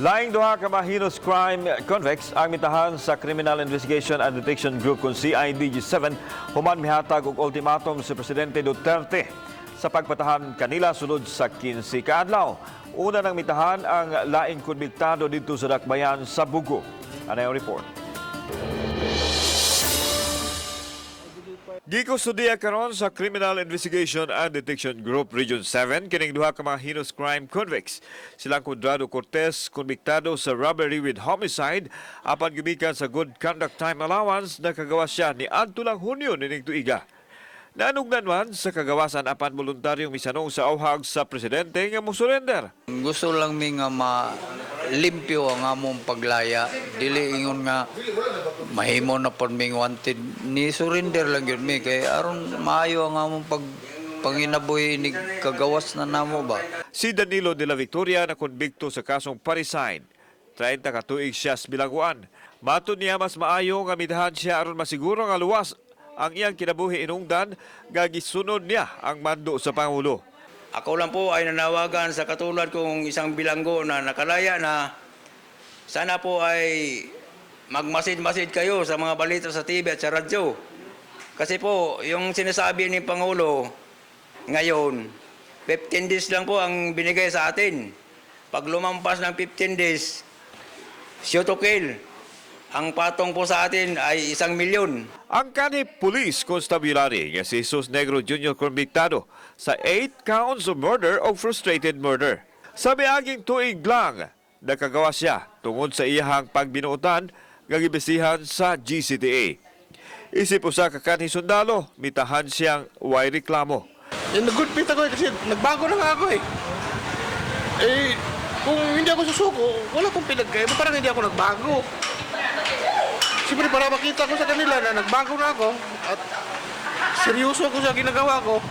Laing duha ka mga heinous crime convicts ang mitahan sa Criminal Investigation and Detection Group kung CIDG-7 human mihatag og ultimatum si Presidente Duterte sa pagpatahan kanila sulod sa 15 ka adlaw. Una nang mitahan ang laing konbiktado didto sa Dakbayan sa Bugo. Ano yung report? Gikustudiya karon sa Criminal Investigation and Detection Group Region 7 kining duha ka mga heinous crime convicts. Silang Conrado Cortez, konbiktado sa robbery with homicide apan gumikan sa good conduct time allowance, nakagawas siya ni adto lang Hunyo nining tuiga. Nanugnan man sa kagawasan apan voluntaryong misanong sa auhag sa presidente nga mosurrender. Gusto lang mi nga malimpyo ang among paglaya. Dili ingon nga mahimo na pod ming wanted. Ni surrender lang gyud mi kay aron maayo ang among pag panginabuhi ni kagawas na namo ba. Si Danilo de la Victoria na konbikto sa kasong parricide. 30 ka tuig siya sa bilangguan. Matod niya, mas maayo nga mitahan siya aron masiguro nga luwas ang iyang kinabuhi inungdan nga gisunod niya ang mando sa Pangulo. Ako lang po ay nanawagan sa katulad kong isang bilanggo na nakalaya na sana po ay magmasid-masid kayo sa mga balita sa TV at sa radyo. Kasi po, yung sinasabi ni Pangulo ngayon, 15 days lang po ang binigay sa atin. Pag lumampas ng 15 days, shoot to kill. Ang patong po sa atin ay 1 milyon. Ang kanhi Police Constabulary nga si Jesus Negro Jr., konbiktado sa 8 counts of murder o frustrated murder. Sa miaging tuig lang, nakagawas siya tungod sa iyahang pagbinuotan nga gibisihan sa GCTA. Isip usa ka kanhi sundalo, mitahan siyang way reklamo. Yung nag-good faith ako eh, kasi nagbago na nga ako eh. Eh, kung hindi ako susuko, wala akong pinagkaiba, parang hindi ako nagbago. Siyempre para makita ko sa kanila na nagbago na ako at seryoso ako sa ginagawa ko,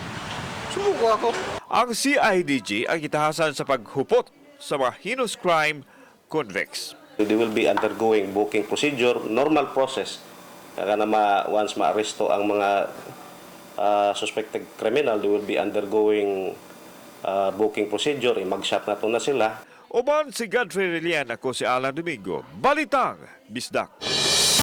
sumuko ako. Ang CIDG ang gitahasan sa paghupot sa mga heinous crime convicts. They will be undergoing booking procedure, normal process. Kaya na once maaresto ang mga suspected criminal, they will be undergoing booking procedure. I-mugshot na to na sila. Uban si Godfrey Relian, ako si Alan Domingo. Balitang Bisdak.